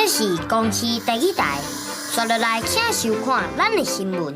這是公視第一台，紲落來請收看咱的新聞。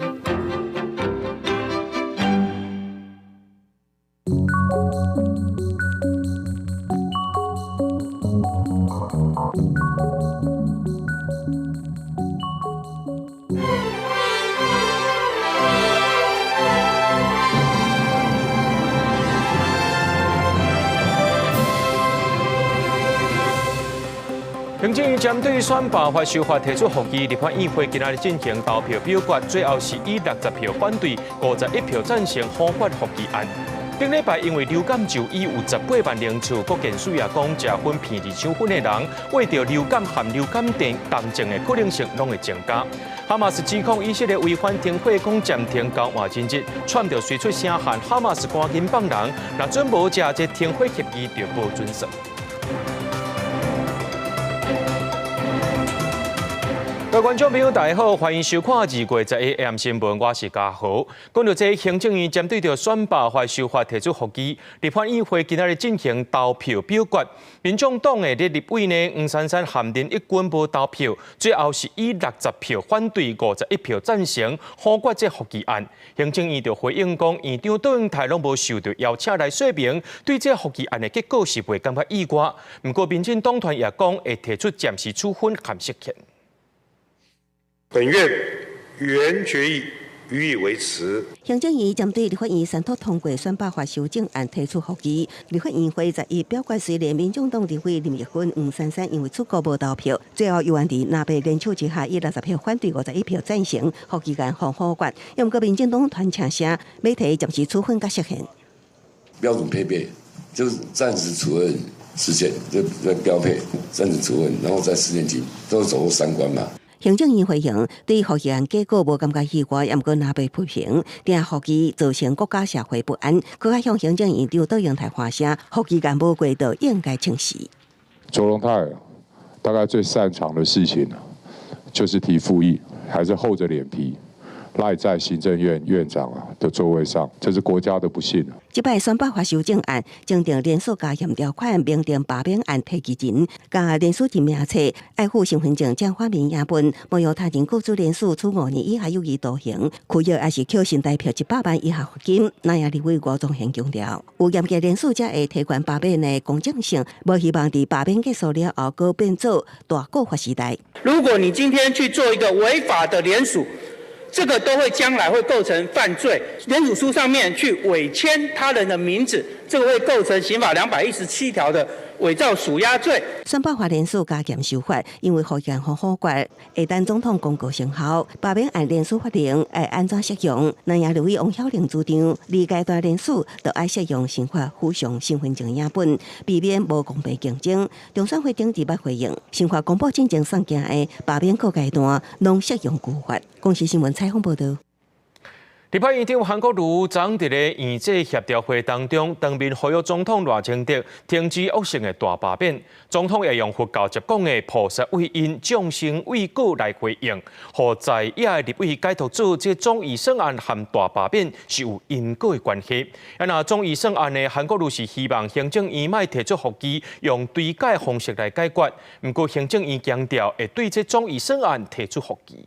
行政院針對選罷法修法提出覆議，立法院會今仔日進行投票表決，最後是以60票反對、51票贊成否決覆議案。頂禮拜因為流感就醫有18萬人次，國健署也講，食粉片二搶粉的人，患著流感和流感症重症的可能性攏會增加。哈馬斯指控以色列違反停火，講暫停交換人質，川普隨出聲喊哈馬斯趕緊放人，若準無食這停火協議就無準算。各位觀眾朋友，大家好，歡迎收看2月11 AM 新聞，我是嘉豪。講到這行政院針對著選罷法修法提出覆議，立法院會今仔日進行投票表決。民眾黨的立委呢，黃珊珊和林益君無投票，最後是以60票反對、51票贊成否決這覆議案。行政院就回應講，院長卓榮泰攏無受著邀請來說明，對這覆議案的結果是袂感覺意外。毋過，民進黨團也講會提出暫時處分和釋憲。本院原決議予以維持。行政院針對立法院三讀通過選罷法修正案提出覆議，立法院會11表決，雖然民眾黨立委林益君、黃珊珊因為出國無投票，最後猶原佇藍白聯手之下，以60票反對、51票贊成，覆議案予否決。毋過民進黨團聲聲欲提暫時處分佮釋憲。標準配備就是暫時處分釋憲，就標配暫時處分，然後再釋憲金，都是走過三關嘛。行政院回應對覆議案結果無感覺意外，毋過藍白批評，定覆議造成國家社會不安，閣較向行政院長卓榮泰發聲，覆議案無過就應該請辭。卓榮泰大概最擅長的事情，就是提覆議，還是厚着臉皮賴在行政院院長的座位上，這是國家的不幸。這擺選罷法修正案，增訂連署加嚴條款，明定罷免案提議人，佮連署人名冊，愛附身份證正反面影本，冒用他人雇主連署處5年以下有期徒刑，拘役抑是扣新台票100萬以下罰金。那也立委吳宗憲強調，有嚴格連署才會提懸罷免的公正性，無希望佇罷免結束了後，閣變做大告法時代。如果你今天去做一個違法的聯署，這個都會將來會構成犯罪，聯署書上面去偽簽他人的名字，這個會構成刑法217條的偽造署押罪。選罷法連署加嚴修法，因為覆議案予否決，會等總統公告生效。罷免案連署法令會按怎適用？南亞立委王曉玲主張，二階段連署就愛適用新法，附上身份證影本，避免無公平競爭。中選會頂禮拜回應，新法公布進前送件的罷免各階段，攏適用舊法。公視新聞採訪報導。立法院長韓國瑜昨佇咧院際協調會當中，當面呼籲總統賴清德停止惡性的大罷免。總統也用佛教協講的菩薩為因，眾生為果來回應，予在野的立委解讀做這總預算案和大罷免是有因果的關係。啊，若總預算案呢，韓國瑜是希望行政院莫提出覆議，用追加方式來解決。毋過行政院強調會對這總預算案提出覆議。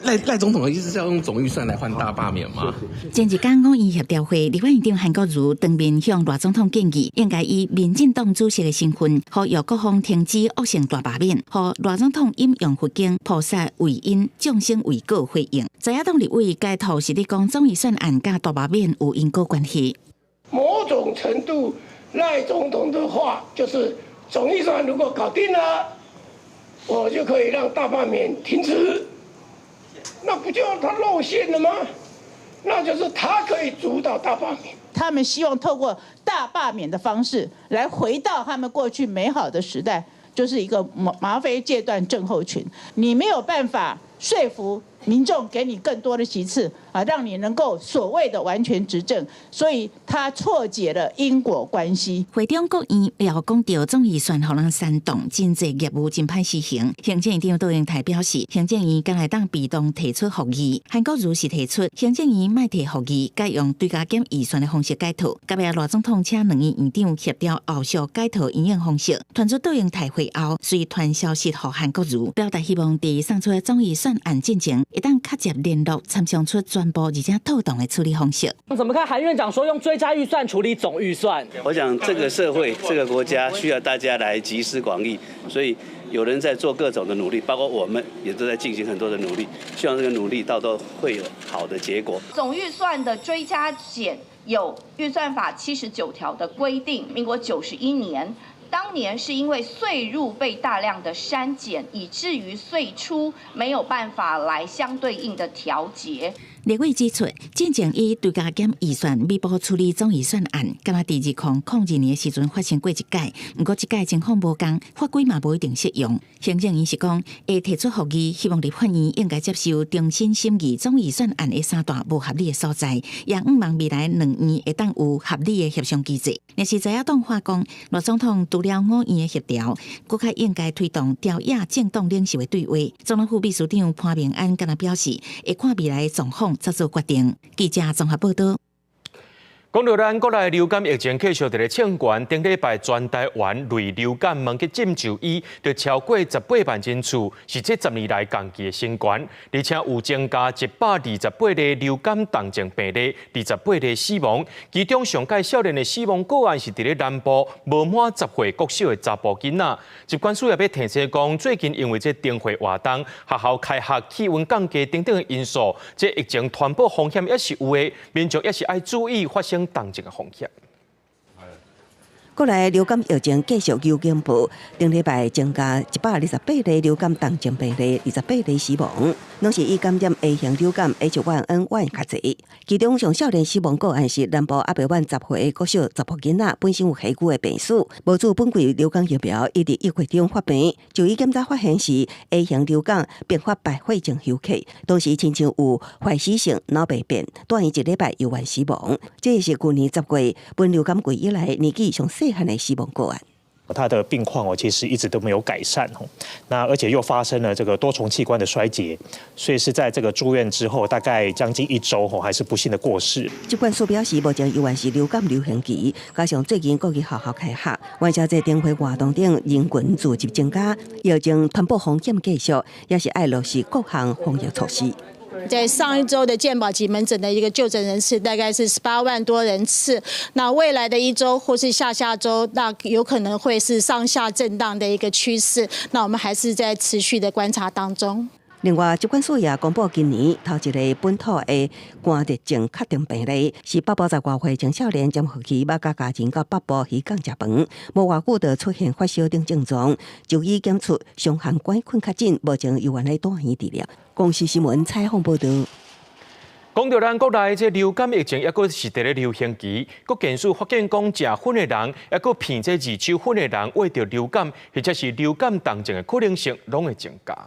賴總統的意思是要用總預算來換大罷免嗎？前一工五院協調會，立法院長韓國瑜當面向賴總統建議，應該以民進黨主席的身份，呼籲各方停止惡性大罷免，予賴總統引用佛經菩薩為因，眾生為果回應。在野黨立委解讀是咧講總預算案佮大罷免有因果關係。某種程度，賴總統的話就是總預算如果搞定了，我就可以讓大罷免停止。那不就他露餡了嗎？那就是他可以主導大罷免。他們希望透過大罷免的方式來回到他們過去美好的時代，就是一個嗎啡戒斷症候群。你沒有辦法說服民眾給你更多的席次啊，讓你能夠所謂的完全執政，所以他錯解了因果關係。會中國院也講著總預算予人煽動，真濟業務真歹施行。行政院長杜英台表示，行政院敢會當被動提出覆議，韓國瑜是提出行政院莫提覆議，改用追加減預算的方式解套。佮尾賴總統請兩院院長協調後續解套應用方式。傳出杜英台會後，隨傳消息予韓國瑜，表達希望佇送出總預算案進前，會當較捷聯絡參詳出全部而且妥當的處理方式。怎麼看？韓院長說用追加預算處理總預算。我想這個社會、這個國家需要大家來集思廣益，所以有人在做各種的努力，包括我們也都在進行很多的努力，希望這個努力到都會有好的結果。總預算的追加減有預算法79條的規定，民國91年。當年是因為歲入被大量的刪減，以至於歲出沒有辦法來相對應的調節。立委指出，進前以追加減預算彌補處理總預算案，敢若佇2002年的時陣發生過一擺，毋過這擺情況無仝，法規嘛無一定適用。行政院是講會提出覆議，希望立法院應該接受重新審議總預算案的三大無合理的所在，也向望未來兩院會當有合理的協商機制。若是在野黨話講，賴總統除了五院的協調，閣較應該推動朝野政黨領袖的對話。總統府秘書長潘孟安敢若表示，會看未來的狀況才做決定。記者綜合報道。講著咱國內流感疫情繼續佇咧衝懸，頂禮拜全台灣類流感門急診就醫，就超過18萬人次，是這10年來同期的新高。而且有增加128例流感重症病例，28例死亡。其中上蓋少年的死亡個案是佇咧南部無滿10歲國小的查埔囡仔。疾管署也欲提醒講，最近因為這燈會活動、學校開學、氣溫降低等等的因素，這疫情傳播風險也是有的，民眾也是愛注意發生重症的風險。國內流感疫情繼續有警報，頂禮拜增加128例流感重症病例，28例死亡，攏是以感染 A 型流感 H1N1 較濟。其中上少年死亡個案是南部猶未滿10歲國小查埔囡仔，本身有下久的病史，無注本季流感疫苗，伊佇1月中發病，就醫檢查發現是 A 型流感併發敗血症休克，當時親像有壞死性腦病變，住院一禮拜猶原死亡。這是舊年10月本流感季以來年紀上細漢的死亡個案。他的病況哦，其實一直都沒有改善哦。那而且又發生了這個多重器官的衰竭，所以是在這個住院之後，大概將近一週吼，還是不幸的過世。疾管署表示，目前猶原是流感流行期，加上最近各級學校開學，元宵節燈會活動等人群聚集增加，疫情傳播風險繼續，也是愛落實各項防疫措施。在上一周的健保及門診的一個就診人次大概是18萬多人次，那未來的一周或是下下周，那有可能會是上下震盪的一個趨勢，那我們還是在持續的觀察當中。另外，疾管署也公布今年頭一個本土的肝熱症確定病例，是北部10外歲青少年潛伏期捌佮家人到北部漁港食飯，無偌久就出現發燒等症狀，就醫檢出傷寒桿菌確診，目前猶原咧住院治療。公視新聞採訪報導。講著咱國內這流感疫情，猶閣是佇咧流行期，國健署發現講，食薰的人，猶閣鼻這二手薰的人，患著流感或者是流感重症的可能性，攏會增加。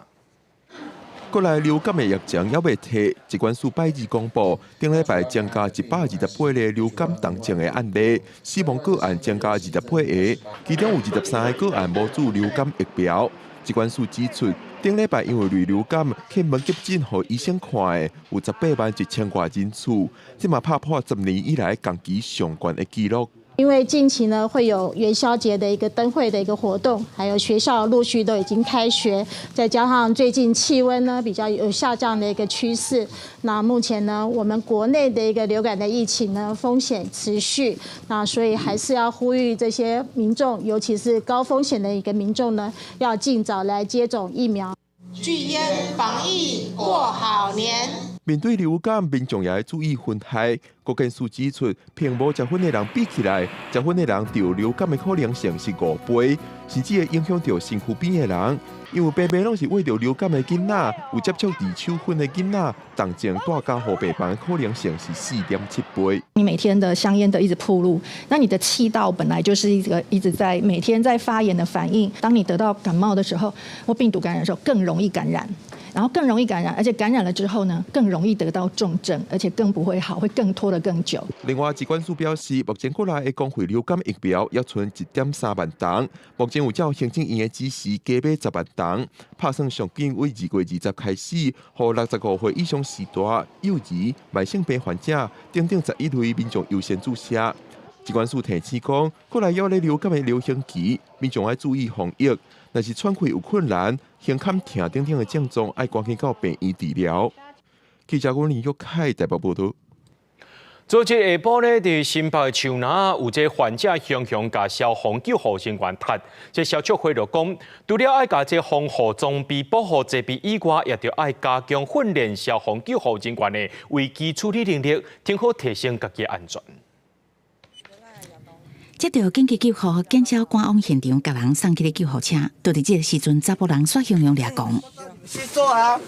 國內流感的疫情猶未退，疾管署拜二公布，頂禮拜增加128例流感重症的案例，死亡個案增加28個，其中有23個個案無注流感疫苗。疾管署指出，頂禮拜因為類流感去門急診予醫生看的有18萬1千外人次，這嘛拍破10年以來同期上懸的紀錄。因為近期呢會有元宵節的一個燈會的一個活動，還有學校陸續都已經開學，再加上最近氣溫呢比較有下降的一個趨勢，那目前呢我們國內的一個流感的疫情呢風險持續，那所以還是要呼籲這些民眾，尤其是高風險的一個民眾呢，要盡早來接種疫苗。拒菸防疫過好年。面對流感，民眾也愛注意薰害。國健署指出，並無食薰的人比起來，食薰的人著流感的可能性是5倍，甚至會影響著身軀邊的人。因為爸爸攏是患著流感的囡仔，有接觸二手薰的囡仔，重症蹛加護病房的可能性是4.7倍。你每天的香菸的一直暴露，那你的氣道本來就是一個一直在每天在發炎的反應。當你得到感冒的時候，或病毒感染的時候，更容易感染。然後更容易感染，而且感染了之後呢，更容易得到重症，而且更不會好，會更拖得更久。另外，疾管署表示，目前國內的公費流感疫苗猶賰1.3萬筒，目前有照行政院的指示加買10萬筒，拍算上緊對2月20開始，予65歲以上序大、幼兒、慢性病患者等等11類民眾優先注射。疾管署提醒講，國內猶咧流感的流行期，民眾愛注意防疫。若是喘氣有困難、胸坎疼等等的症狀，愛趕緊到病院治療。記者阮林玉凱台北報導。昨日下晡呢，佇新北樹林有這患者雄雄共消防救護人員踢，這消促會就講，除了愛共這防護裝備保護設備以外，也著愛加強訓練消防救護人員的危機處理能力，挺好提升家己安全。接到緊急救護，警消趕往現場，共人送去咧救護車。就佇這個時陣，查埔人煞雄雄掠狂。去做啊！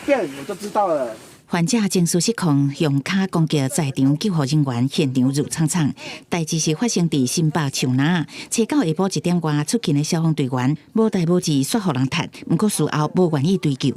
變我就知道了。患者情緒失控，用跤攻擊在場救護人員，現場怒衝衝。代誌是發生佇新北樹林，初九下晡1點外出勤的消防隊員，無代無誌，煞予人踢，毋過事後無願意追究。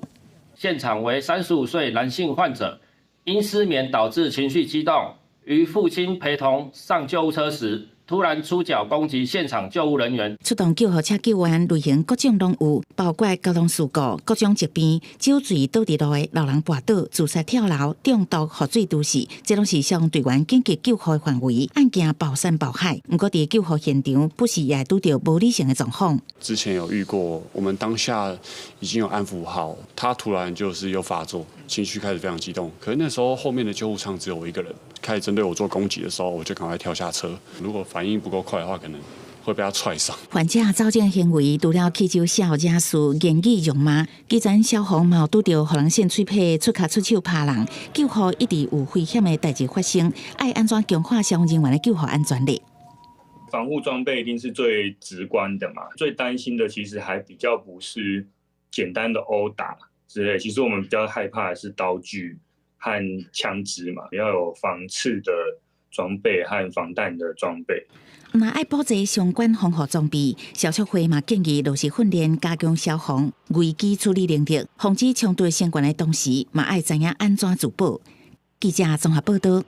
現場為35歲男性患者，因失眠導致情緒激動。於父親陪同上救護車時，突然出腳攻擊現場救護人員。出動救護車救援類型各種攏有，包括交通事故、各種疾病、酒醉倒佇路的老人跋倒、自殺跳樓、中毒、溺水都是，這攏是消防隊員緊急救護的範圍。案件包山包海，毋過佇救護現場，不時也會拄著無理性的狀況。之前有遇過，我們當下已經有安撫好，他突然就是又發作，情緒開始非常激動。可是那時候後面的救護艙只有我一個人。開始針對我做攻擊的時候，我就趕快跳下車。如果反應不夠快的話，可能會被他踹傷。患者走這行為，除了起酒笑惹事、言語辱罵，基層消防嘛拄著予人扇喙䫌、出跤出手拍人，救護一直有危險的代誌發生，愛按怎強化消防人員的救護安全力？防護裝備一定是最直觀的嘛，最擔心的其實還比較不是簡單的毆打之類，其實我們比較害怕的是刀具和槍支嘛，要有防刺的裝備和防彈的裝備。若愛補齊相關防護裝備，消促會嘛建議落實訓練，加強消防危機處理能力，防止衝突相關的同時，嘛愛知影按怎自保。記者綜合報道。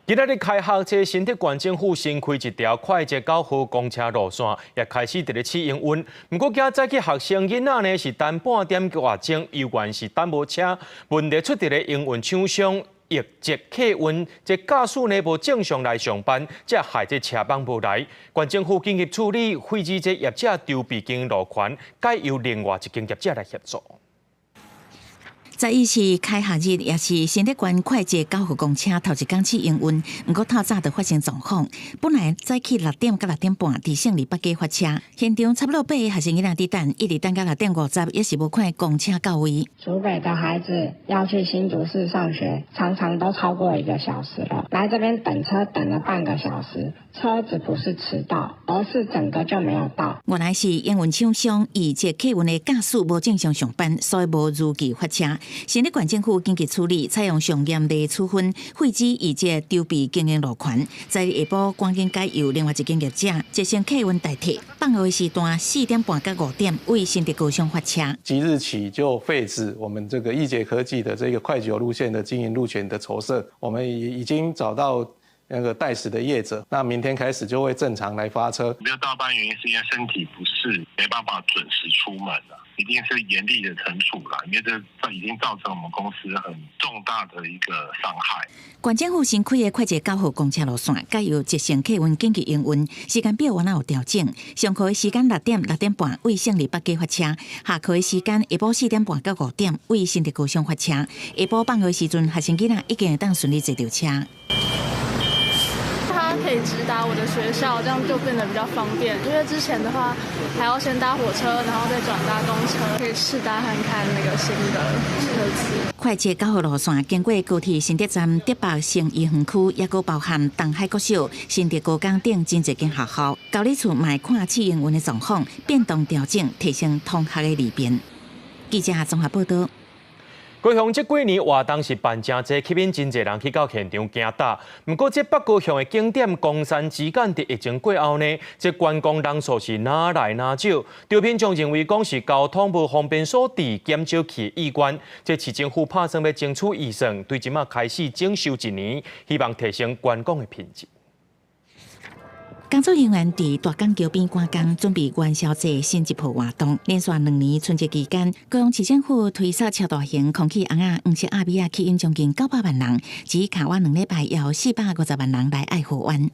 今仔日開學，這新竹縣政府新開一條快捷9號公車路線，也開始佇咧試營運。毋過今早起學生囡仔呢是等半點外鐘，猶原是等無車。問題出佇咧營運廠商易捷客運，這駕駛呢無正常來上班，才害這車網無來。縣政府緊急處理，廢止這業者籌備經營路權，改由另外一間業者來協助。 11是開學日，也是新竹縣快捷9號公車頭一工試營運。毋過透早就發生狀況，本來早起6點到6點半佇勝利北街發車，現場差不多8個學生囡仔佇等，一直等到6點50，也是無看公車到位。竹北的孩子要去新竹市上學，常常都超過一個小時了。來這邊等車等了半個小時，車子不是遲到，而是整個就沒有到。原來是營運廠商易捷客運的駕駛無正常上班，所以無如期發車。新竹縣政府緊急處理，採用上嚴厲處分，廢止易捷籌備經營路權。在下晡趕緊改由另外一間業者捷星客運代替。放學時段4點半到5點，為新竹高中發車。即日起就廢止我們這個易捷科技的這個快九路線的經營路權的籌設，我們已經找到那個代駛的業者，那明天開始就會正常來發車。沒有到班原因是因為身體不適，沒辦法準時出門了。一定是嚴厲的懲處啦，因為這已經造成我們公司很重大的一個傷害。縣政府新開的快捷9號公車路線，改由捷星客運緊急營運，時間表原來有調整。上課的時間6點、6點半為勝利北街發車；下課的時間下晡4點半到5點為新竹高中發車。下晡放學時陣，學生囡仔已經會當順利坐著車。它可以直達我的學校，這樣就變得比較方便。因為之前的話，還要先搭火車，然後再轉搭公車，可以試搭看看那個新的車次。快捷9號路線經過高鐵新竹站、竹北誠醫園區，抑閣包含東海國小、新竹高工等真濟間學校。教理處嘛會看試營運的狀況，變動調整，提升通學的利便。記者綜合報道。高雄這幾年活動是辦誠濟，吸引真濟人去到現場行踏。毋過，這北高雄的景點岡山之眼，佇疫情過後呢，這觀光人數是愈來愈少。著民眾認為講是交通無方便所致，減少去的意願。這市政府拍算欲爭取預算，對這馬開始整修一年，希望提升觀光的品質。工作人員佇大港橋邊趕工，準備元宵節新一波活動。連續2年春節期間，高雄市政府推出超大型空氣尪仔黃色鴨米仔，吸引將近900萬人，只卡灣2禮拜有450萬人來愛河灣。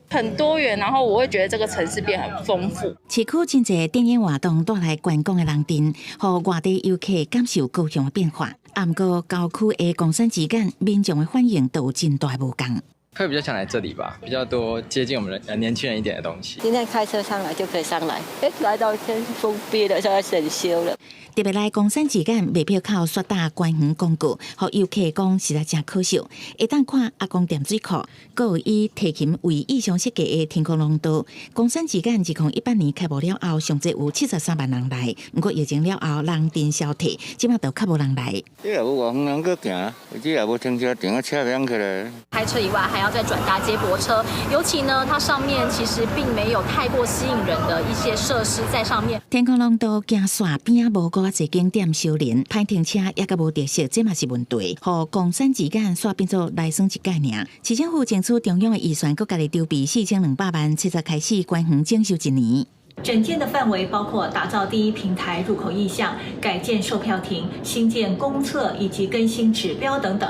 很多元，然後我會覺得這個城市變很豐富。市區真濟電影活動帶來觀光的人陣，予外地遊客感受高雄的變化。毋過郊區的岡山之眼，民眾的反應都有真大無仝。會比較想來這裡吧，比較多接近我們的年輕人一點的東西。今天開車上來就可以上來，誒，來到先封閉了，現在整修了。特別來岡山之眼賣票口煞打官方廣告，予遊客講實在誠可惜。會當看阿公店水庫，閣有以提琴為意象設計的天空廊道。岡山之眼2018年開幕了後，上濟有73萬人來，毋過疫情了後人陣消退，這馬就較無人來。這也無偌遠人閣行，這也無停車場，車袂起來。開車以外，還要再轉搭接駁車，尤其呢，它上面其實並沒有太過吸引人的一些設施在上面。天空廊道行線邊仔無閣濟景點相連，歹停車也閣無特色，這嘛是問題。予岡山之眼煞變做來耍一擺爾。市政府爭取中央的預算，閣家己籌備4200萬，7月開始官園整修一年。整建的範圍包括打造第一平台入口意象、改建售票亭、新建公廁以及更新指標等等。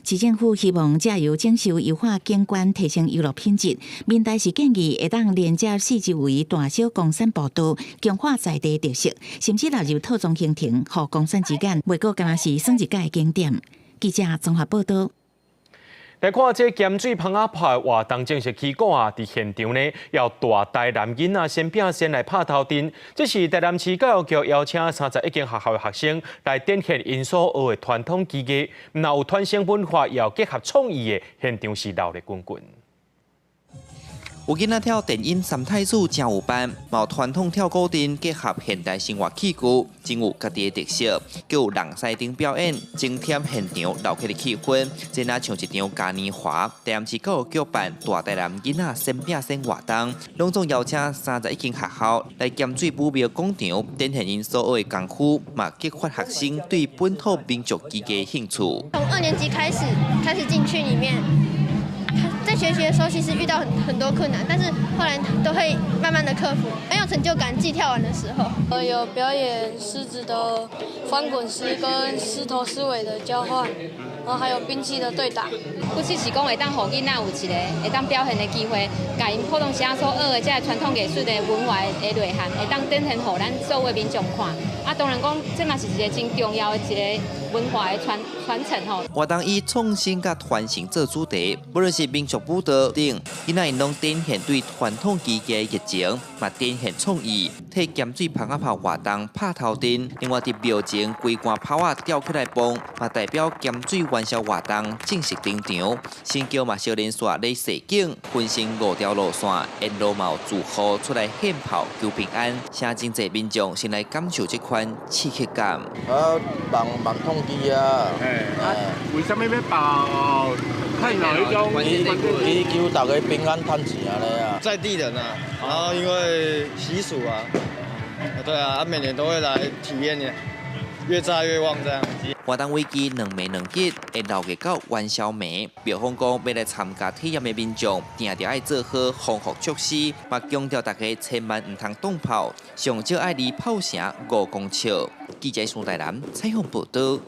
市政府希望藉由整修優化景觀，提升遊樂品質。民代是建議會當連接四周圍大小岡山步道，強化在地特色，甚至納入套裝行程，予岡山之眼，袂閣干焦是耍一擺景點。記者綜合報道。來看這鹹水蜂仔炮活動正式起鼓啊！佇現場呢，由大台南囡仔先拼先來拍頭陣。這是台南市教育局邀請31間學校的學生來展現𪜶所學的傳統技藝，毋但有傳承文化，也有結合創意的現場是熱鬧滾滾。有囡仔跳電音三太子誠有範，嘛有傳統跳鼓陣結合現代生活器具，真有家己的特色。閣有人獅燈表演，增添現場鬧熱的氣氛，真若像一場嘉年華。台南市教育局辦大台南囡仔先拼先活動，攏總邀請31間學校來鹹水武廟廣場展現𪜶所學的功夫，嘛激發學生對本土民族技藝興趣。從二年級開始，開始進去裡面。在學習的時候，其實遇到很多困難，但是後來都會慢慢的克服，很有成就感。自己跳完的時候，有表演獅子的翻滾獅跟獅頭獅尾的交換，然後還有兵器的對打。不只是講會當予囡仔有一個會當表現的機會，共𪜶普通時所學的這個傳統藝術的文化的內涵，會當展現予咱所有的民眾看。啊，當然講，這嘛是一個真重要的一個文化的傳承吼。活動以創新佮傳承做主題，無論是民族舞蹈等，囡仔𪜶攏展現對傳統技藝的熱情，嘛展現創意，替鹹水蜂仔炮活動拍頭陣。另外，佇廟前規罐炮仔吊起來放，嘛代表鹹水元宵活動正式登場。新橋嘛小連續咧踅景，分成五條路線，沿路嘛有住戶出來獻炮求平安，請真濟民眾先來感受這款刺激感。啊，夢夢統機啊！啊，為啥物欲爆？看哪一種？祈求大家平安趁錢按呢啊！在地人啊，然後因為習俗啊，對啊，每年都會來體驗嘅，越炸越旺這樣。活動為期2暝2日，會鬧熱到元宵暝。廟方講，欲來參加體驗的民眾，定定愛做好防護措施，嘛強調大家千萬毋通動炮，上少愛離炮城5公尺。記者孫大南採訪報道。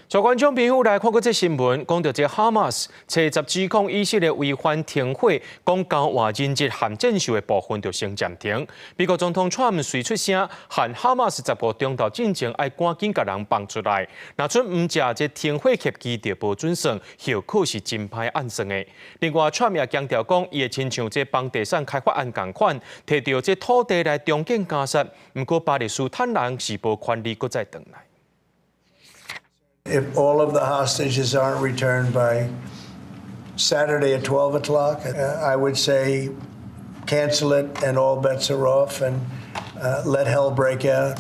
全觀眾朋友來看過這新聞，講著這哈馬斯初十指控以色列違反停火，講交換人質和戰俘的部分就先暫停。美國總統川普隨出聲，喊哈馬斯15鐘頭進前愛趕緊共人放出來，若準毋食這停火協議就無準算，後果是真歹按算的。另外，川普也強調講，伊會親像這房地產開發案仝款，提著這土地來重建加薩。毋過巴勒斯坦人是無權利閣再轉來。 If all of the hostages aren't returned by Saturday at 12 o'clock, I would say cancel it and all bets are off and let hell break out.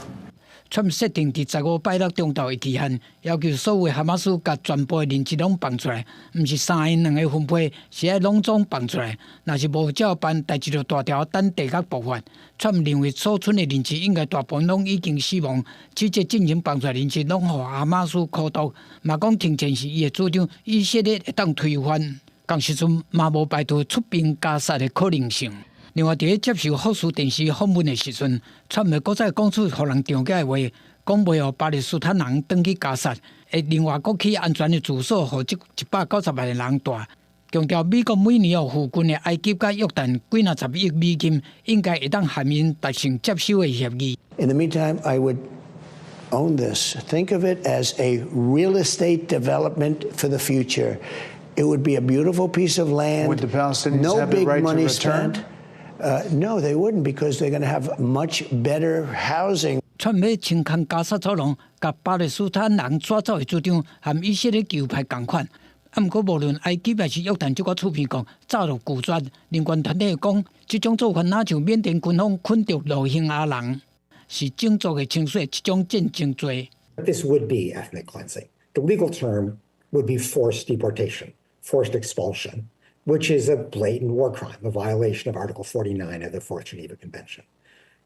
川普設定佇15拜六中晝的期限，要求所有哈馬斯共全部的人質攏放出來，毋是三贏兩個分配，是愛攏總放出來。若是無照辦，代誌就大條等地殼爆發。川普認為所存的人質應該大部分攏已經死亡，這這進前放出來人質攏予哈馬斯苦毒，嘛講停戰是伊的主張，以色列會當推翻。仝時陣嘛無排除出兵加薩的可能性。另外，佇咧接受福斯電視訪問的時陣，川普閣再講出予人著急的話，講袂予巴勒斯坦人轉去加薩，會另外閣起安全的住所，予這190萬的人蹛。強調美國每年予附近的埃及佮約旦幾若十億美金，應該會當含𪜶達成接收的協議。 In the meantime, I would own this. Think of it as a real estate development for the future. It would be a beautiful piece of land. Would the Palestinians no have the big right to money return? spent. No, they wouldn't because they're going to have much better housing. 川普清空加薩走廊，共巴勒斯坦人抓走的主張，和以色列球派仝款。啊，毋過無論埃及抑是約旦這寡出面國，早就拒絕。人權團體講，這種做法若像緬甸軍方睏著羅興亞人，是種族的清洗，這種戰爭罪。 This would be ethnic cleansing. The legal term would be forced deportation, forced expulsion, which is a blatant war crime, a violation of Article 49 of the Fourth Geneva Convention.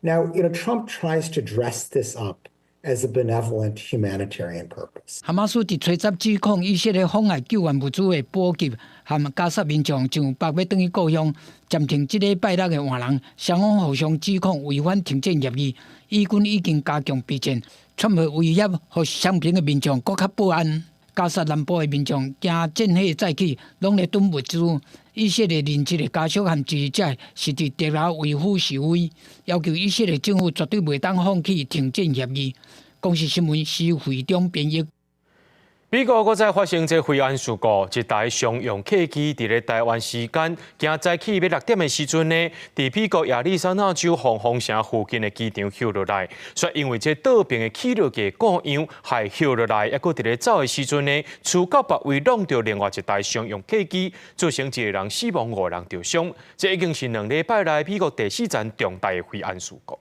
Now, Trump tries to dress this up as a benevolent humanitarian purpose. 哈馬斯佇初十指控以色列妨礙救援物資的補給，和加薩民眾上北欲轉去故鄉，暫停這禮拜六的換人，雙方互相指控違反停戰協議，以軍已經加強備戰，川普威脅予雙邊的民眾閣較不安。加薩南部的民眾驚戰火再起，攏咧囤物資。以色列人質的家屬和支持者是佇特拉維夫示威，要求以色列政府絕對袂當放棄停戰協議。公視新聞施惠中編譯。美國閣再發生這飛安事故，一台商用客機佇咧台灣時間今早起欲6點的時陣呢，佇美國亞利桑那州黃蜂城附近的機場歇落來，卻因為這倒爿的起落架故障，害歇落來，猶閣佇咧走的時陣呢，跙到別位挵著另外一台商用客機，造成一個人死亡，五人著傷。這已經是2禮拜內美國第四宗重大的飛安事故。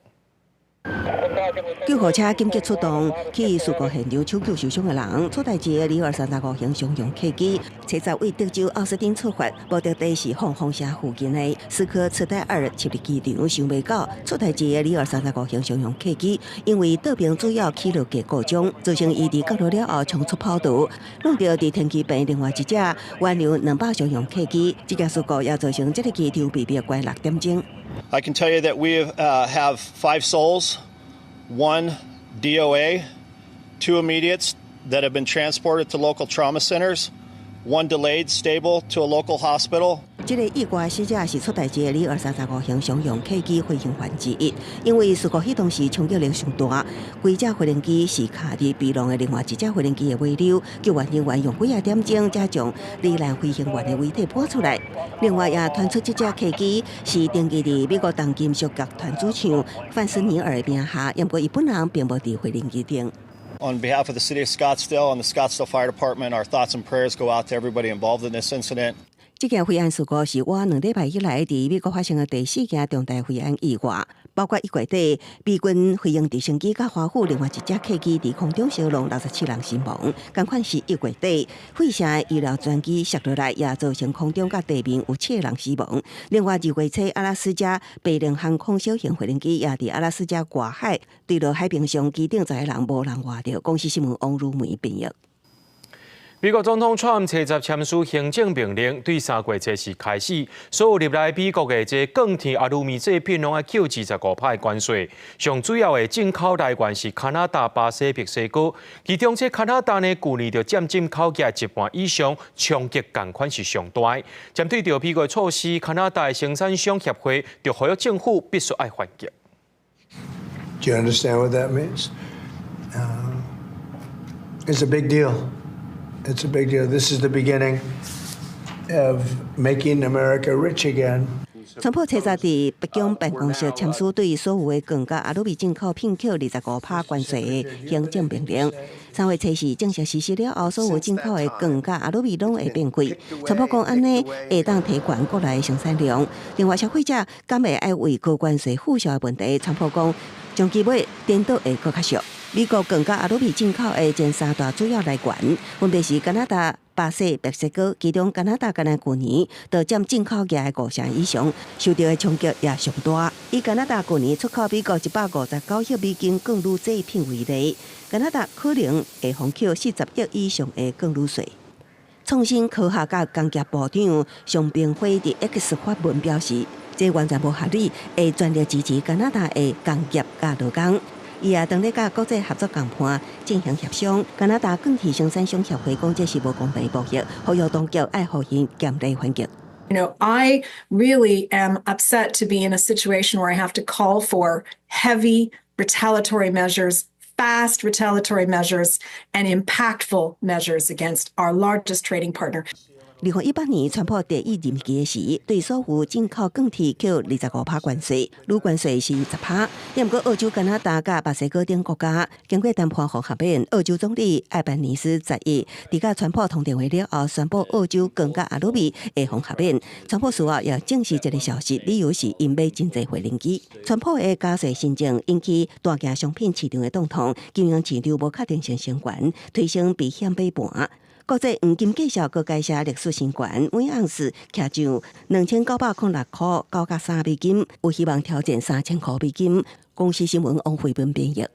救護車緊急出動去事故現場搶救受傷的人。出代誌的里爾35型商用客機，初十對德州奧斯汀出發，目的地是黃蜂城附近的斯科茨戴爾七日機場。想袂到出代誌的里爾35型商用客機，因為倒爿主要起落架故障，造成伊佇降落了後衝出跑道，挵著佇停機坪另外一隻遠洋200商用客機。這件事故也造成這个機場被迫關6點鐘。 I can tell you that we have five souls, one DOA, two immediates that have been transported to local trauma centers, one delayed stable to a local hospital. 這个意外死者是出代誌的里爾35型商用客機飛行員之一，因為事故彼當時衝擊力上大，規架飛行機是卡佇被挵的另外一隻飛行機的尾溜，救援人員用幾仔點鐘才將罹難飛行員的遺體搬出來。另外也傳出這隻客機是登記佇美國重金屬樂團主唱范斯尼爾的名下，毋過伊本人並無佇飛行機頂。 On behalf of the city of Scottsdale and the Scottsdale Fire Department, our thoughts and prayers go out to everybody involved in this incident. 這件飛安事故是倚2禮拜以來佇美國發生的第四件重大飛安意外，包括1月底美軍飛行直升機佮華府另外一隻客機佇空中相挵67人身亡，仝款是1月底費城的醫療專機摔落來，也造成空中佮地面有七個人死亡。另外2月初阿拉斯加白龍航空小型飛行機也佇阿拉斯加外海墜落海平上，機頂10個人無人活著。公視新聞王如梅編譯。美國總統川普初十簽署行政命令，對3月初四開始，所有入來美國的這鋼鐵、阿魯米製品，攏愛扣25%的關稅。上主要的進口來源是加拿大、巴西、墨西哥，其中這加拿大呢，舊年就佔進口價一半以上，衝擊仝款是上大。針對著美國措施，加拿大生產商協會就呼籲政府必須愛反擊。 Do you understand what that means? It's a big deal. It's a big deal. This is the beginning of making America rich again. 川普初十佇白宮辦公室簽署對所有的鋼佮阿魯米進口品扣25%關稅的行政命令。3月初四正式實施了後，所有進口的鋼佮阿魯米攏會變貴。川普講按呢會當提懸國內生產量。另外，消費者敢會愛為高關稅負銷的問題，川普講長期尾顛倒會閣較俗。美國鋼佮阿魯米進口的前三大主要來源，分別是加拿大、巴西、墨西哥，其中加拿大干焦舊年就佔進口額的五成以上，受著的衝擊也上大。以加拿大舊年出口美國159億美金鋼鋁製品為例，加拿大可能會予扣40億以上的鋼鋁稅。創新科學佮工業部長常平輝佇 X 發文表示，這完全無合理，會全力支持加拿大的工業佮勞工。伊也當咧佮國際合作共伴進行協商。加拿大鋼鐵生產商協會講，這是無公平貿易，呼籲當局愛予𪜶嚴厲反擊。 I really am upset to be in a situation where I have to call for heavy retaliatory measures, fast retaliatory measures, and impactful measures against our largest trading partner. 2018年，川普第一任期時，對所有進口鋼鐵扣25趴關稅，鋁關稅是10趴。毋過澳洲、加拿大佮墨西哥等國家經過談判予豁免。澳洲總理艾班尼斯11佇佮川普通電話了後，宣布澳洲鋼佮阿魯米會予豁免。川普事後也證實這个消息，理由是𪜶買真濟無人機。川普的加稅新政引起大件商品市場的動盪，金融市場無確定性升懸，推升避險買盤。國際黃金繼續閣改寫歷史新高，每盎司徛上2906.93美金，有希望挑戰3000塊美金。公視新聞王慧文編譯。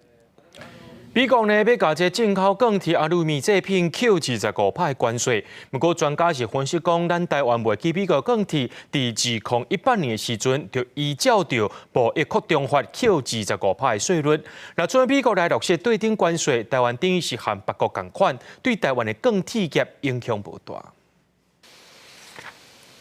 美國呢，欲共這進口鋼鐵、阿魯米製品扣25趴的關稅。毋過專家是分析講，咱台灣袂記美國鋼鐵佇2018年的時陣，就依照著貿易擴張法扣25趴的稅率。若準美國來落實對等關稅，台灣等於是和別國仝款，對台灣的鋼鐵業影響無大。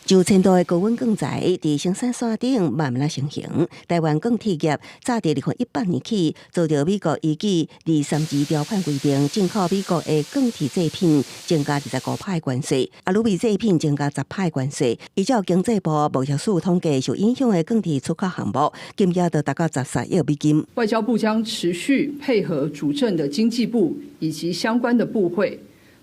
上千度的高溫鋼材佇生產線頂慢慢仔成型。台灣鋼鐵業早佇2018年起，遭著美國依據二三二條款規定，進口美國的鋼鐵製品增加25趴的關稅，阿魯米製品增加十趴的關稅。依照經濟部貿易署統計，受影響的鋼鐵出口項目金額就達到13億美金。外交部將持續配合主政的經濟部以及相關的部會。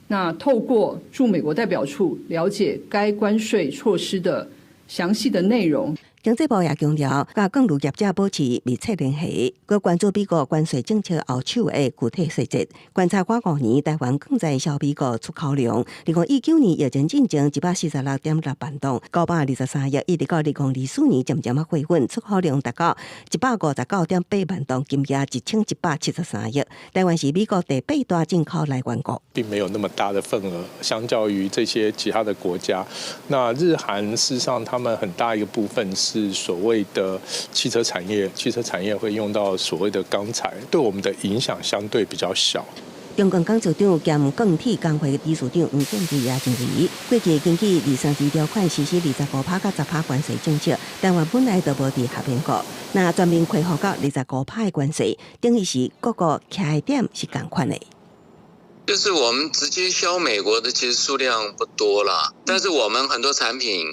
那透過駐美國代表處了解該關稅措施的詳細的內容。經濟部也強調，佮鋼鋁業者保持密切聯繫，閣關注美國關稅政策後手的具體細節。觀察過五年，台灣鋼材銷美國出口量，2019年疫情進前146.6萬噸，923億，一直到2024年漸漸仔回穩，出口量達到159.8萬噸，金額1173億。台灣是美國第八大進口來源國，並沒有那麼大的份額，相較於這些其他的國家，那日韓事實上他們很大一個部分是所謂的汽車產業，汽車產業會用到所謂的鋼材，對我們的影響相對比較小。中鋼董事長兼鋼鐵工會理事長黃建偉也認為，過去根據二三二條款實施25趴佮十趴關稅政策，台灣本來就無佇合併國，若全面恢復到二十五趴的關稅，等於是各國徛的點是仝款的。就是我們直接銷美國的，其實數量不多啦，但是我們很多產品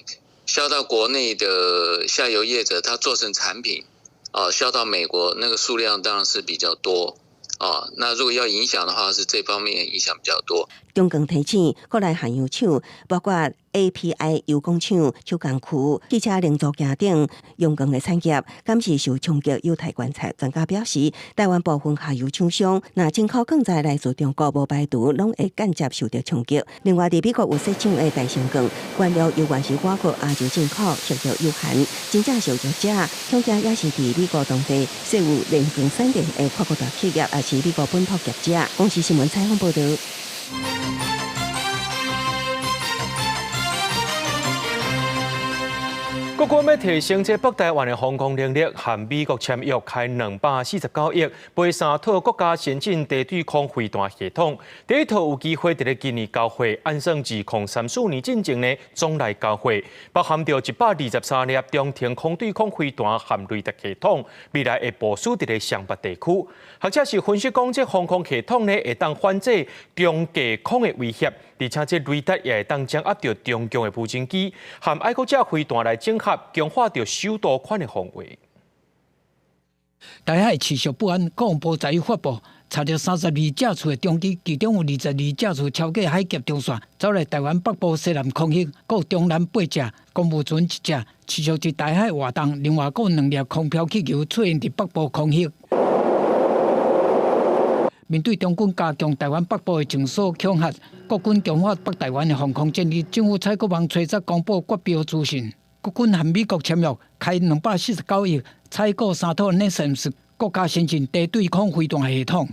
銷到國內的下游業者，他做成產品，啊，銷到美國那個數量當然是比較多，啊，那如果要影響的話，是這方面影響比較多。中鋼提醒，國內煉油廠，包括 API 油工廠、手工區、汽車零組件等用鋼的產業，敢是受衝擊有待觀察。專家表示，台灣部分下游廠商，若進口鋼材來自中國，無排除攏會間接受著衝擊。另外，佇美國有設廠的大成鋼，原料猶原是外國亞洲進口，受到有限。真正受益者，恐驚也是佇美國當地設有煉鋼產業的跨國大企業，抑是美國本土業者。公視新聞採訪報導。國軍欲提升這北台灣的防空能力，和美國簽約開249億，買三套國家先進地對空飛彈系統。第一套有機會佇咧今年交貨，按算2034年進前呢，總來交貨，包含著123粒中程空對空飛彈和雷達系統，未來會部署佇咧雙北地區。學者是分析講，這防空系統呢，會當反制中低空的威脅，而且這雷達也會當掌握著中共的無人機和愛國者飛彈來整合，強化著首都圈的防衛。台海持續不安，國防部昨昏發布，查著32架次的中機，其中有22架次超過海峽中線，走來台灣北部西南空域，閣有中南八隻，公務船一隻，持續佇台海活動。另外，閣有兩粒空飄氣球出現佇北部空域。面對中軍加強台灣北部的情勢恐嚇，國軍強化北台灣的防空戰力。政府採購網吹則公布決標資訊，國軍和美國簽約開249億採購三套 NASAMS 國家先進地對空飛彈系統。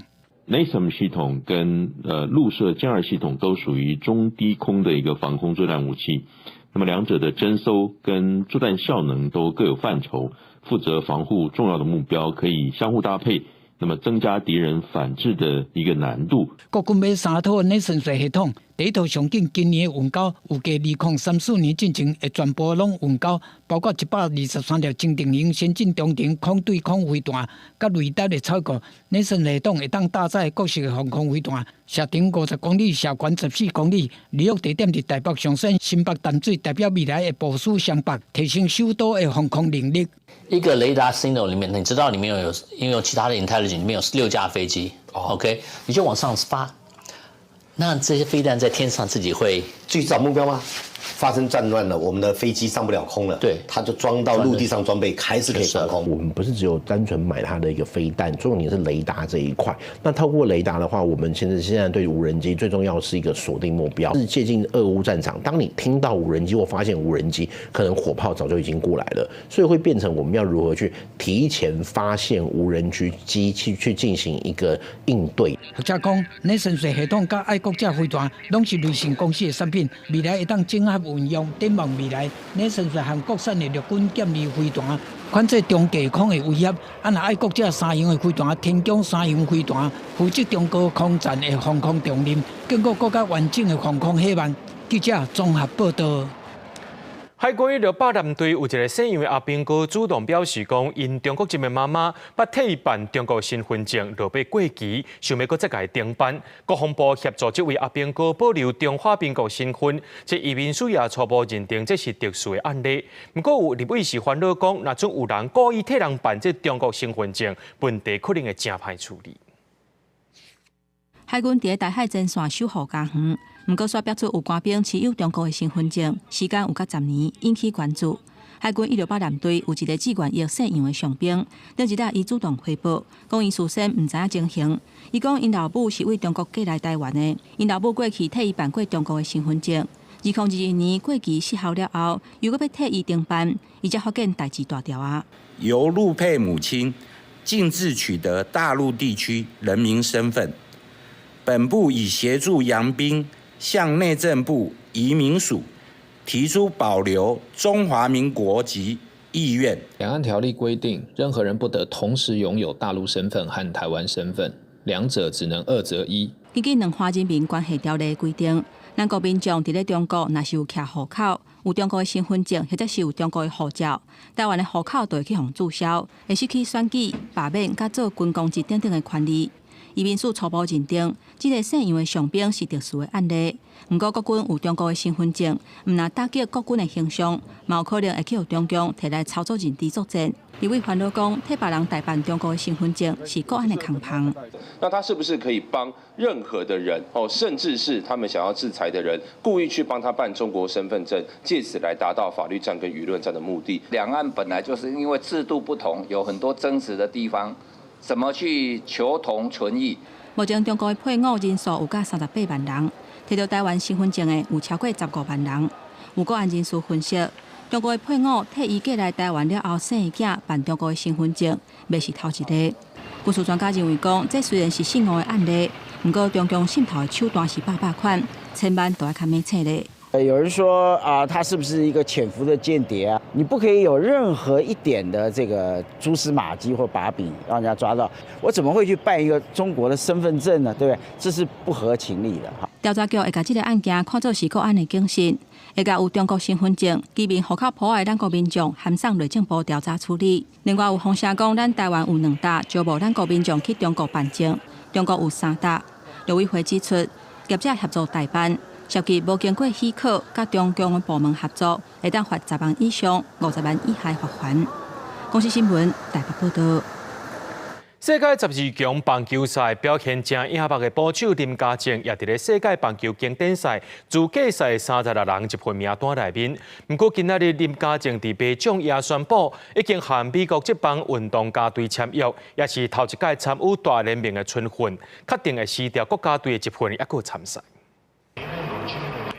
NASAMS 系統跟陸射殲二系統都屬於中低空的一個防空作戰武器，那麼兩者的偵搜跟作戰效能都各有範疇，負責防護重要的目標，可以相互搭配。那麼增加敵人反制的一個難度。國軍買三套 NASAMS 系統，第一套上緊今年的運交，預計2034年進前會全部攏運交，包括123粒精定型先進中程空對空飛彈，佮雷達的採購。NASAMS 系統會當搭載各式的防空飛彈，射程50公里，射高14公里。離約地點佇台北松山、新北淡水，代表未來的部署雙北，提升首都的防空能力。一個雷達 signal 裡面，你知道裡面有因為有其他的 intelligence，裡面有六架飛機，OK，你就往上發，那這些飛彈在天上自己會自己找目標嗎？發生戰亂了，我們的飛機上不了空了，它就裝到陸地上裝備，還是可以防空。我們不是只有單純買它的一個飛彈，重點是雷達這一塊。那透過雷達的話，我們其實現在對無人機最重要是一個鎖定目標，是接近俄烏戰場。當你聽到無人機或發現無人機，可能火炮早就已經過來了，所以會變成我們要如何去提前發現無人機機器去進行一個應對。學者講，NASAMS 系統佮愛國者飛彈，攏是雷神公司的產品，未來會當整合運用，展望未來，NASAMS 和國產的陸軍劍二飛彈，反制中低空的威脅。啊，若愛國者三型的飛彈，天弓三型飛彈，負責中高空戰的防空重任，建構閣較完整的防空火網。記者綜合報道。海軍六百艦隊有一个姓楊的阿兵哥主動表示講，𪜶中國籍的媽媽捌替伊辦中國身份證，落尾過期，想欲閣再共伊重辦。國防部協助這位阿兵哥保留中華民國身份，這移民署也初步認定這是特殊的案例。毋過有立委是煩惱講，若準有人故意替人辦這中國身份證，問題可能會誠歹處理。海軍佇台海前線守護家園，毋過煞爆出有官兵持有中國的身份證，時間有較十年，引起關注。海軍168艦隊有一个志願役姓楊的上兵，頂一日伊主動回報，講伊事先毋知影情形。伊講𪜶老母是對中國過來台灣的，𪜶老母過去替伊辦過中國的身份證。2021年過期失效了後，又閣欲替伊重辦，伊才發現代誌大條啊。由陸配母親徑自取得大陸地區人民身份。本部已協助楊兵向內政部移民署提出保留中華民國籍意願。兩岸條例規定，任何人不得同時擁有大陸身份和台灣身份，兩者只能二擇一。根據《兩岸人民關係條例》規定，咱國民眾佇咧中國若是有徛戶口、有中國的身份證，或者是有中國的護照，台灣的戶口就會去予註銷，會失去選舉、罷免、佮做軍公職等等的權利。移民署初步認定，這个姓楊的上兵是特殊的案例。毋過國軍有中國的身份證，毋但打擊國軍的形象，嘛有可能會去予中共提來操作認知作戰。立委煩惱講，替別人代辦中國的身份證是國安的空縫。那他是不是可以幫任何的人哦，甚至是他們想要制裁的人，故意去幫他辦中國身份證，借此來達到法律戰跟輿論戰的目的？兩岸本來就是因為制度不同，有很多爭執的地方。怎麼去求同存異？目前中國的配偶人數有甲38萬人，提著台灣身份證的有超過15萬人。有國安人士分析，中國的配偶替伊過來台灣了後生的囝辦中國的身份證，袂是頭一个。軍事專家認為講，這雖然是幸運的案例，毋過中共滲透的手段是百百款，千萬都愛較明確咧。有人說啊，他是不是一個潛伏的間諜啊？你不可以有任何一點的這個蛛絲馬跡或把柄，讓人家抓到。我怎麼會去辦一個中國的身份證呢？對不對？這是不合情理的。哈。調查局會共這个案件看作是國安的警訊，會共有中國身份證、居民戶口簿的咱國民眾函送內政部調查處理。另外有風聲講，咱台灣有兩沓招募咱國民眾去中國辦證，中國有三沓。陸委會指出，業者協助代辦，涉及無經過許可，佮中共的部門合作，會當罰10萬以上50萬以下罰鍰。公視新聞台北報道。世界12強棒球賽表現誠野目的捕手林家正，也佇咧世界棒球經典賽資格賽36人集訓名單內面。毋過今仔日林家正佇頒獎也宣布，已經和美國職棒運動家隊簽約，也是頭一屆參與大聯盟的春訓，確定會辭掉國家隊的集訓，猶閣參賽。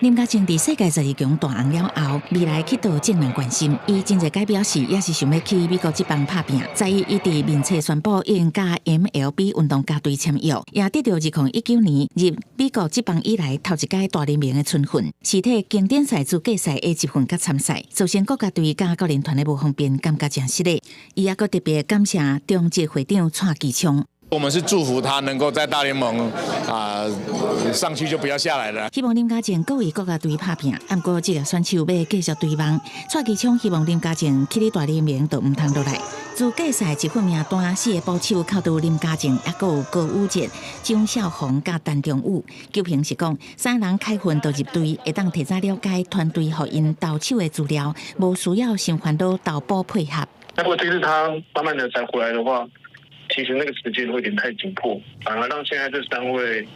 林家正佇世界十二強大紅了後，未來去佗眾人關心。伊真濟擺表示，也是想欲去美國職棒拍拚。在伊伊佇面冊宣布已經佮 MLB 運動家隊簽約，也得著2019年入美國職棒以來頭一屆大聯盟的春訓，是替經典賽資格賽的集訓佮參賽，造成國家隊佮教練團的無方便，感覺誠失禮。伊猶閣特別感謝中職會長蔡其昌。我們是祝福他能夠在大聯盟啊上去就不要下來了。希望林家正閣為國家隊拍拚，毋過職業選手欲繼續追夢。蔡其昌希望林家正去佇大聯盟就毋通落來。資格賽集訓名單四個捕手扣除林家正，猶閣有高宇哲、張少宏佮陳忠武。球評是講，三人開訓就入隊，會當提早了解團隊予𪜶投手的資料，無需要傷煩惱投捕配合。那如果這次他慢慢的才回來的話，其實那個時間會有點太緊迫，反而讓現在這三位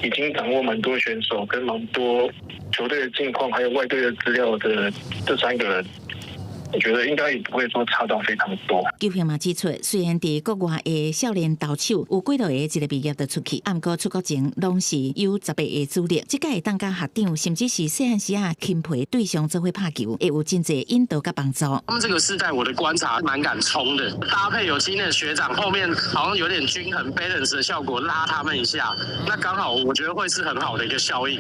已經掌握蠻多選手跟蠻多球隊的近況，還有外隊的資料的這三個人，我覺得應該也不會說差到非常多。球評嘛指出，雖然佇國外的少年投手有幾落個一個畢業就出去，毋過出國前攏是有18個主力，這屆會當佮學長，甚至是細漢時仔欽佩對象做伙拍球，會有真濟引導佮幫助。他們這個世代，我的觀察蠻敢衝的，搭配有經驗的學長，後面好像有點均衡 balance 的效果，拉他們一下，那剛好我覺得會是很好的一個效應。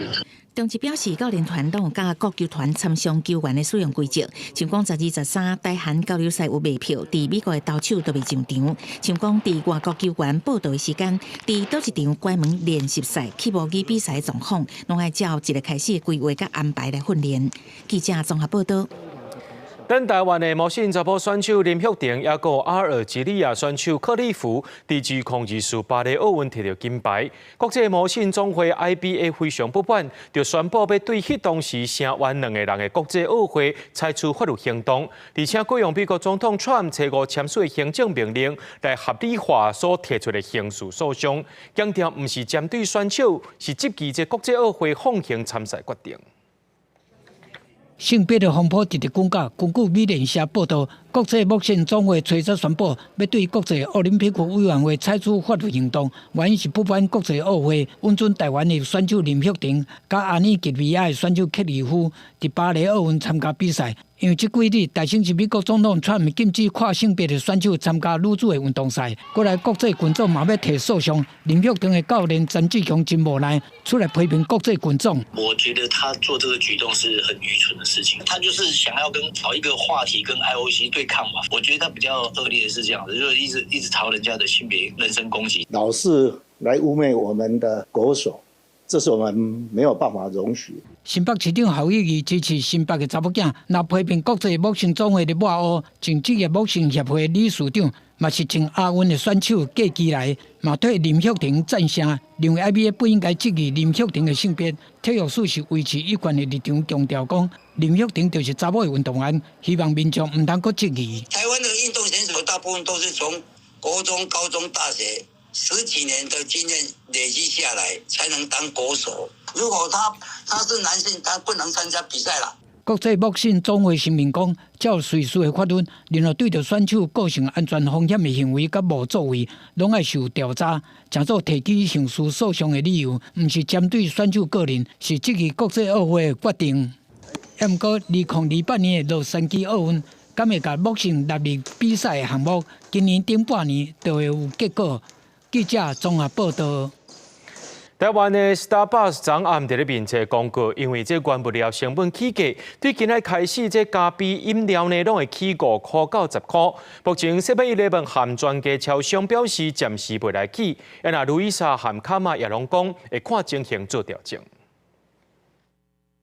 中職表示，教練團攏有佮各球團參詳球員的使用規則，像講12、13台韓交流賽有賣票，佇美國的投手都袂上場。像講佇外國球員報到的時間，佇佗一場關門練習賽去模擬比賽狀況，攏愛照一個開始規劃佮安排來訓練。記者綜合報道。咱台灣的魔神查埔選手林育庭，猶閣阿爾及利亞選手克利夫，佇2024巴黎奧運摕著金牌。國際魔神總會 IBA 非常不滿，就宣布欲對彼當時聲援兩個人的國際奧會採取法律行動，而且閣用美國總統川普初五簽署的行政命令來合理化所提出的刑事訴訟，強調毋是針對選手，是質疑這國際奧會放行參賽決定。性別的風波直直滾價。根據美聯社報道，國際魔神總會初十宣布，欲對國際奧林匹克委員會採取法律行動，原因是不滿國際奧會允准台灣的選手林育庭佮阿爾及利亞的選手克里夫佇巴黎奧運參加比賽。因為這幾日，台先是美國總統川普禁止跨性別的選手參加女子的運動賽，過來國際拳總嘛欲提訴訟。林育庭的教練陳志強真無奈，出來批評國際拳總。我覺得他做這個舉動是很愚蠢的事情，他就是想要跟找一個話題跟 IOC 對抗嘛。我覺得他比較惡劣的是這樣子，就是一直一直朝人家的性別人身攻擊，老是來污衊我們的國手，這是我們沒有辦法容許。新北市長侯友宜支持新北的查某囝，若批評國際魔神總會的抹烏，前職業魔神協會理事長嘛是前亞運的選手過期來，嘛替林育庭贊聲，認為 IBA 不應該質疑林育庭的性別。體育署是維持一貫的立場，強調講林育庭就是查某的運動員，希望民眾毋通閣質疑。台灣的運動選手大部分都是從國中、高中、大學十幾年的經驗累積下來，才能當國手。如果他是男性，他不能參加比賽啦。國際魔神總會聲明講，照瑞士的法律，任何對著選手構成安全風險的行為佮無作為，攏愛受調查。成做提起刑事訴訟的理由，毋是針對選手個人，是質疑國際奧會的決定。毋過，2028年的洛杉磯奧運，敢會共魔神納入比賽的項目？今年頂半年就會有結果。記者綜合報道。台灣的 Starbucks 昨暗佇咧面冊公告，因為這原物料成本起價，對今仔開始這咖啡飲料呢，攏會起5塊到10塊。目前7-Eleven和全家超商表示暫時袂來起，啊若路易莎和卡瑪也攏講會看情形做調整。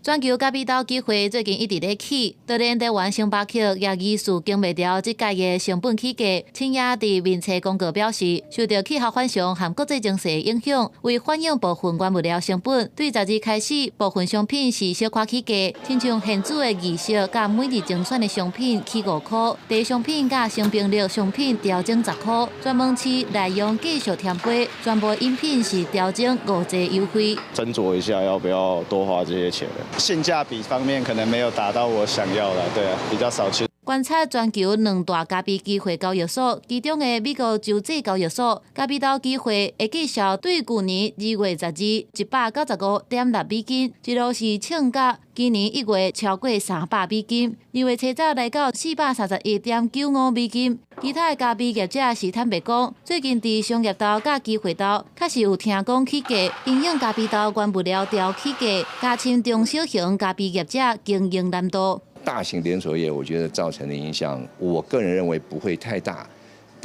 全球咖啡豆期貨最近一直咧起，當然台灣星巴克也疑似扛袂牢這屆的成本起價。深夜佇面冊公告表示，受著氣候反常和國際情勢影響，為反映部分原物料成本，對12開始部分商品是小可起價，親像現煮的意式佮每日精選的商品起5箍，茶商品佮星冰樂商品調整10箍，專門市內容繼續添加，全部飲品是調整5折優惠。斟酌一下要不要多花這些錢。性價比方面可能沒有達到我想要的，對啊，比較少去。觀察全球兩大咖啡期貨交易所，其中的美國州際交易所咖啡豆期貨的價數對舊年2月12195.6美金，一路是衝到今年1月超過300美金，2月7日來到431.95美金。其他的咖啡業者是坦白講，最近佇商業豆佮期貨豆確實有聽講起價，因應咖啡豆原物料調起價，加深中小型咖啡業者經營難度。大型連鎖業，我覺得造成的影響，我個人認為不會太大。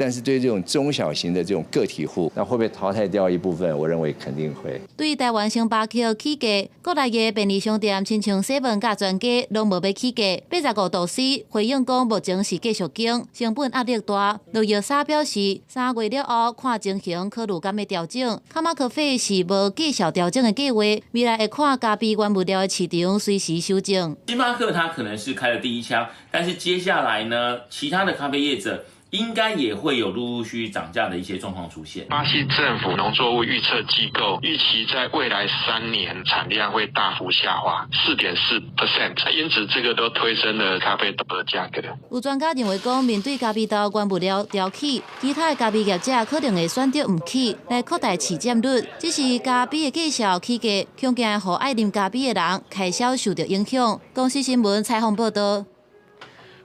但是對這種中小型的這種個體戶，那會不會淘汰掉一部分？我認為肯定會。對台灣星巴克起價，國內的便利商店親像 seven 佮全家攏無欲起價。85度C 回應講，目前是繼續經成本壓力大。路易莎表示，3月了後看情形，考慮敢欲調整。卡瑪咖啡是無繼續調整的計劃，未來會看咖啡原物料的市場隨時修正。星巴克它可能是開了第一槍，但是接下來呢，其他的咖啡業者應該也會有陸陸續續漲價的一些狀況出現。巴西政府農作物預測機構預期在未來3年產量會大幅下滑4.4%，因此這個都推升了咖啡豆的價格。有專家認為講，面對咖啡豆原物料調起，其他的咖啡業者可能會選擇毋起來擴大市佔率。只是咖啡的價數起價，恐驚予愛啉咖啡的人開銷受著影響。公視新聞採訪報導。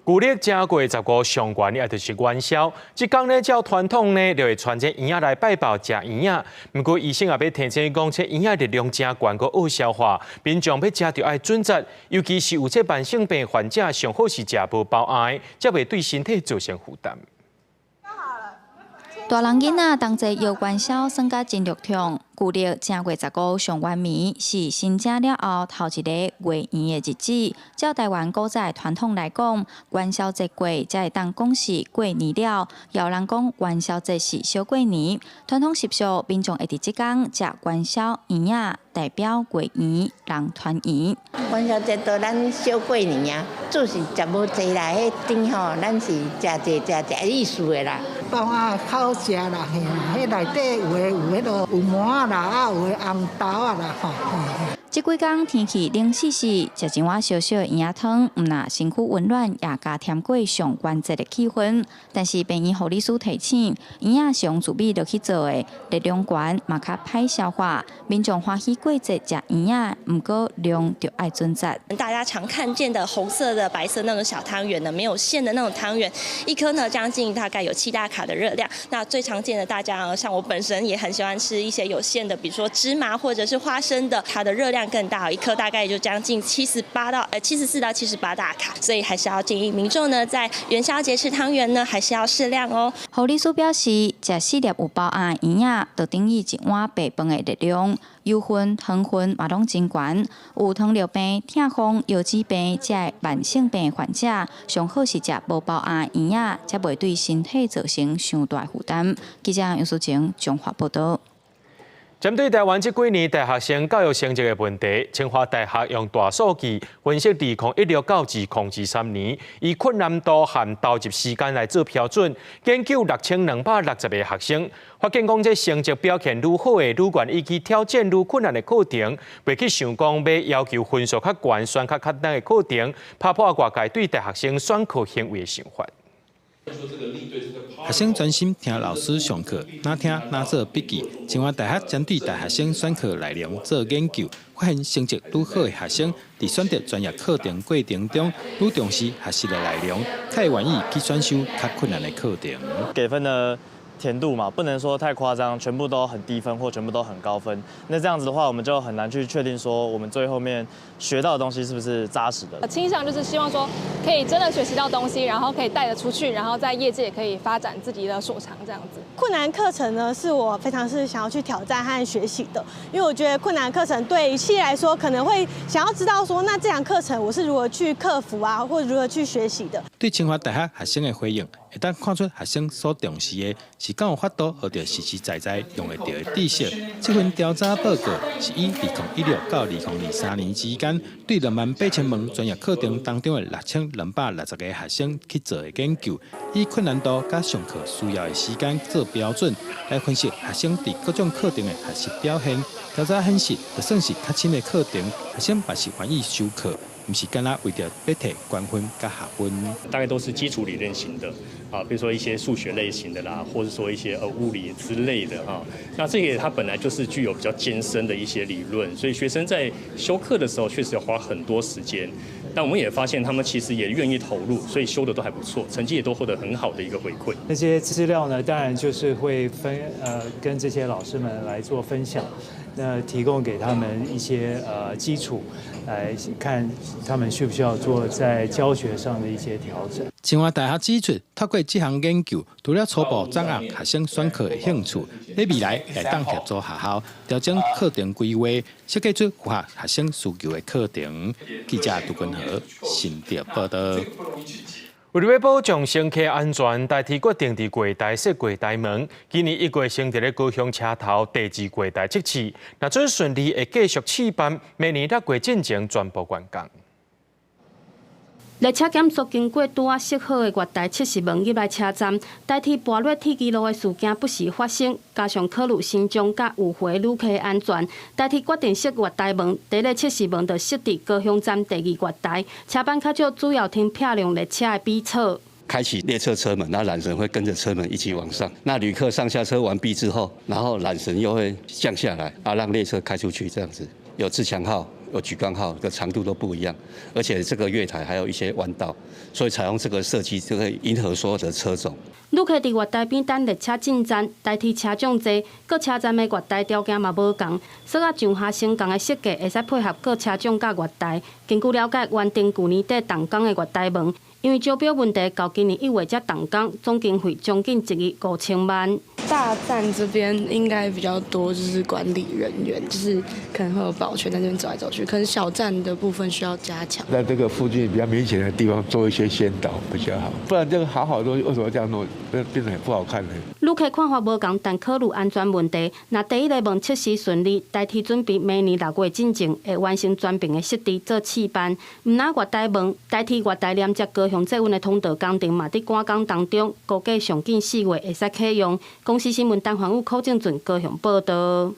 舊曆正月十五上元，也就是元宵。這工呢，照傳統呢，就會傳這圓仔來拜拜食圓仔。毋過醫生也欲提醒講，這圓仔熱量誠懸，閣惡消化，民眾欲食著愛準則，尤其是有這慢性病患者，上好是食無包餡，才袂對身體造成負擔。大人囡仔同齊搖元宵，耍甲真熱鬧。舊曆正月十五上元暝是新正了後頭一個月圓的日子。照台灣古早的傳統來講，元宵節過才會當講是過年了。有人講元宵節是小過年。傳統習俗，民眾會佇這工食元宵圓仔，代表月圓人團圓。元宵節都咱小過年啊，就是食無濟啦，彼甜吼，咱是食濟食食意思的啦。包仔好食啦，嘿，彼內底有的有彼囉有糜仔啦，啊有的紅豆仔啦，吼。這幾工天氣冷絲絲，食一碗燒燒的圓仔湯，毋但身軀溫暖，也加添過上元節的氣氛。但是病院護理師提醒，圓仔是用糯米落去做的，熱量懸，嘛較歹消化。民眾歡喜過節食圓仔，毋過量著愛準則。大家常看見的紅色的、白色那種小湯圓呢，沒有餡的那種湯圓，一顆呢將近大概有7大卡的熱量。那最常見的，大家像我本身也很喜歡吃一些有餡的，比如說芝麻或者是花生的，它的熱量更大，一顆大概就將近78到74到78大卡，所以還是要建議民眾呢，在元宵節吃湯圓呢，還是要適量哦。護理師表示，食四粒有包餡圓仔，就等於一碗白飯的熱量，油分、糖分嘛攏真懸。有糖尿病、痛風、腰子病這慢性病患者，上好是食無包餡圓仔，才袂對身體造成傷大負擔。記者楊淑晴綜合報導。針對台灣這幾年大學生教育成績的問題，清華大學用大數據分析2016到2023年，以困難度和投入時間來做標準，研究6260個學生，發現講這成績表現愈好的，愈願意去挑戰愈困難的課程，袂去想講欲要求分數較懸、選較簡單的課程，拍破外界對大學生選課行為的想法。學生專心聽老師上課，若聽若做筆記。清華大學針對大學生選課內容做研究，發現成績愈好的學生，佇選擇專業課程過程中，愈重視學習的內容，較會願意去選修較困難的課程。給分的甜度嘛，不能說太誇張，全部都很低分或全部都很高分。那這樣子的話，我們就很難去確定說我們最後面學到的東西是不是扎實的。傾向就是希望說可以真的學習到東西，然後可以帶得出去，然後在業界也可以發展自己的所長，這樣子。困難課程呢，是我非常是想要去挑戰和學習的，因為我覺得困難課程對企業來說可能會想要知道說，那這堂課程我是如何去克服啊，或如何去學習的。對清華大學學生的回應，會當看出學生所重視的是敢有法度學著實實在在用會著的知識。這份調查報告是以2016到2023年之間，對28,000門專業課程當中的6260個學生去做的研究，以困難度佮上課需要的時間做標準，來分析學生佇各種課程的學習表現。調查顯示，就算是較深的課程，學生嘛是願意修課。毋是干焦為著欲提官分佮學分。大概都是基礎理論型的啊，比如說一些數學類型的啦，或者說一些物理之類的哈。那這個它本來就是具有比較艱深的一些理論，所以學生在修課的時候確實要花很多時間。但我們也發現他們其實也願意投入，所以修的都還不錯，成績也都獲得很好的一個回饋。那些資料呢，當然就是會跟這些老師們來做分享，那提供給他們一些基礎，來看他們需不需要做在教學上的一些調整。清華大學指出，透過這項研究，除了初步掌握學生選課的興趣，佇未來會當協助學校調整課程規劃，設計出符合學生需求的課程。記者杜君和新竹報道。為了欲保障乘客安全，台鐵決定佇月台設月台門。今年1月先佇咧高雄車頭第二月台測試，若準順利會繼續試辦，明年6月進前全部完工。列車減速經過拄仔設好的月台測試門入來車站，台鐵撥落鐵支路的事件不時發生，加上考慮身障佮有歲旅客安全，台鐵決定設月台門。第一个測試門就設佇高雄站第二月台，車班較少，主要停票量列車的比錯。開啟列車車門，那纜繩會跟着車門一起往上。那旅客上下車完畢之後，然後纜繩又會降下來，啊，讓列車開出去，這樣子。有自強號。有莒光號的長度都不一樣，而且這個月台還有一些彎道，所以採用這個設計就可以迎合所有的車種。旅客佇月台邊等列車進站，台鐵車種濟，各車站的月台條件嘛無仝，索仔上下升降的設計會使配合各車種佮月台。根據了解，原定舊年底動工的月台門，因為招標問題，到今年1月才動工，總經費將近1億5千萬。大站這邊應該比較多，就是管理人員，就是可能會有保全在這邊走來走去。可能小站的部分需要加強。在這個附近比較明顯的地方做一些先導比較好，不然這個好好的東西為什麼這樣弄，變得很不好看呢？旅客看法無仝，但考慮安全問題。若第一个門測試順利，台鐵準備明年6月進前會完成全面的設置做試辦。毋但月台門，台鐵月台連接高雄捷運的通道工程嘛，佇趕工當中，估計上緊4月會使啟用。公視新聞陳環宇、柯正俊高雄報道。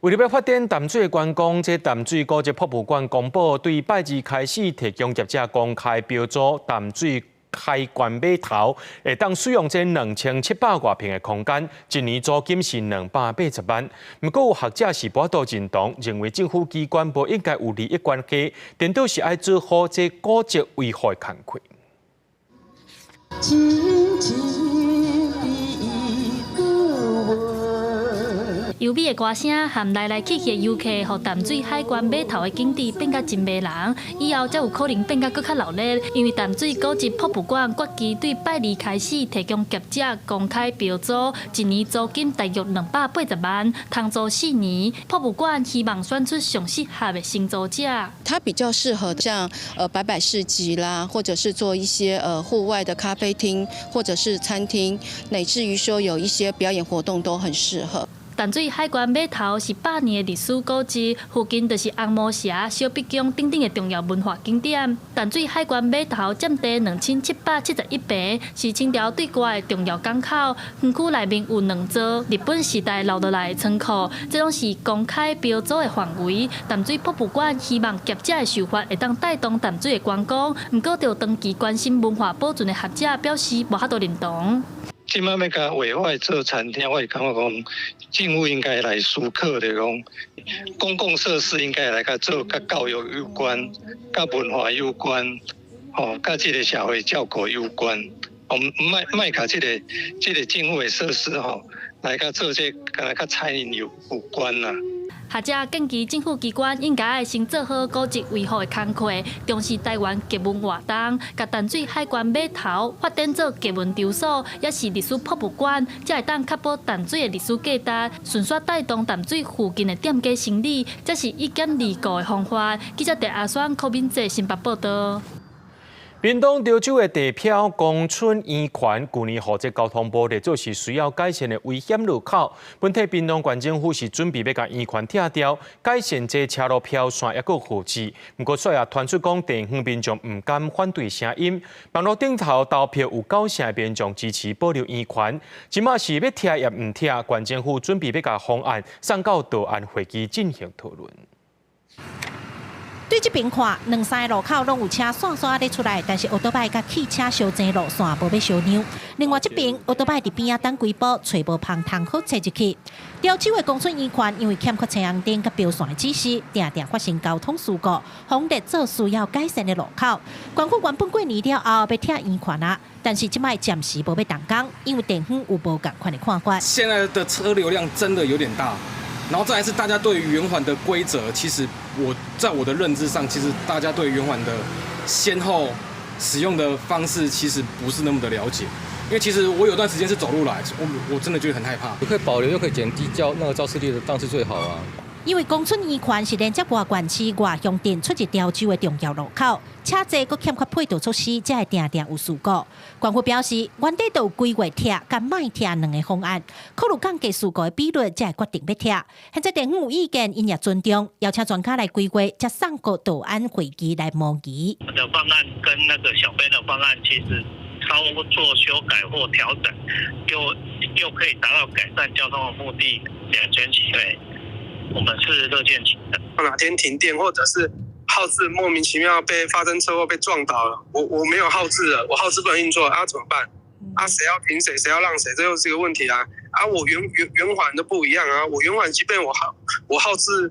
為了欲發展淡水觀光，這淡水古蹟博物館公布，對拜二開始提供業者公開標租淡水海關碼頭，會當使用這2700外坪的空間，一年租金是280萬。毋過有學者是無法度認同，認為政府機關無應該有利益關係，顛倒是愛做好這古蹟維護的工課。優美的歌聲和來來去去的遊客，予淡水海關碼頭的景致變甲真迷人。以後才有可能變甲閣較熱鬧，因為淡水古蹟博物館決議對拜二開始提供業者公開標租，一年租金大約280萬，通租4年。博物館希望選出上適合的承租者。它比較適合像擺擺市集啦，或者是做一些戶外的咖啡廳，或者是餐廳，乃至於說有一些表演活動都很適合。淡水海關碼頭是百年的歷史古蹟，附近就是紅毛蛇、小碧宮等等的重要文化景點。淡水海關碼頭佔地2771坪，是清朝對外的重要港口。園區內面有兩座日本時代留落來的倉庫，這攏是公開標租的範圍。淡水博物館希望業者的想法會當帶動淡水的觀光，毋過著長期關心文化保存的學者表示無法度認同。這擺欲共委外做餐廳，我是感覺講政府應該來思考著講，公共設施應該來共做佮教育有關、佮文化有關，吼，佮這个社會照顧有關。我們莫莫共這個政府的設施吼，來共做這個，敢若佮餐飲有關啦。學者建議政府機關應該愛先做好古蹟維護的工課，重視台灣客運活動，共淡水海關碼頭發展做客運場所，抑是歷史博物館，才會當確保淡水的歷史價值，順紲帶動淡水附近的店家生理，這是一減二顧的方法。記者鄭阿雙、柯敏哲新北報道。屏東潮州的地標公春圓環，舊年予這交通部列做是需要改善的危險路口。本體屏東縣政府是準備欲共圓環拆掉，改善這車路飄線，抑閣號誌。毋過，煞也傳出講地方民眾毋甘反對聲音，網路頂頭投票有九成民眾支持保留圓環。這馬是欲拆抑毋拆，縣政府準備欲共方案送到道安會議進行討論。對這邊看，兩三個路口攏有車煞煞咧出來，但是歐多擺佮汽車相爭路線無欲相讓。另外這邊歐多擺佇邊仔等幾步，揣無芳通好切入去。潮州的公春圓環因為欠缺青紅燈佮標線的指示，定定發生交通事故，予列做需要改善的路口。縣府原本過年了後欲拆圓環啊，但是這擺暫時無欲動工，因為地方有無仝款的看法。現在的車流量真的有點大。然後再來是大家對於圓環的規則，其實我在我的認知上，其實大家對圓環的先後使用的方式，其實不是那麼的了解。因為其實我有段時間是走路來，我真的覺得很害怕。可以保留又可以減低交那個肇事率的，當然是最好啊。因為公春圓環是連接外縣市外鄉鎮出入潮州的重要路口，車濟閣欠缺配套措施，才會定定有事故。縣府表示，原底就有規劃拆佮莫拆兩个方案，考慮降低事故的比率，才會決定欲拆。現在地方有意見，𪜶也尊重，邀請專家來規劃，才送過道安會議來模擬。我們的方案跟那個小飛的方案其實稍作修改或調整，又可以達到改善交通的目的，兩全其美。我們是樂見其成。哪天停電，或者是號誌莫名其妙被發生車禍被撞倒了，我沒有號誌了，我號誌不能運作，啊怎麼辦？啊誰要停誰，誰要讓誰，這又是一個問題啊！啊我圓環都不一樣啊，我圓環即便我號誌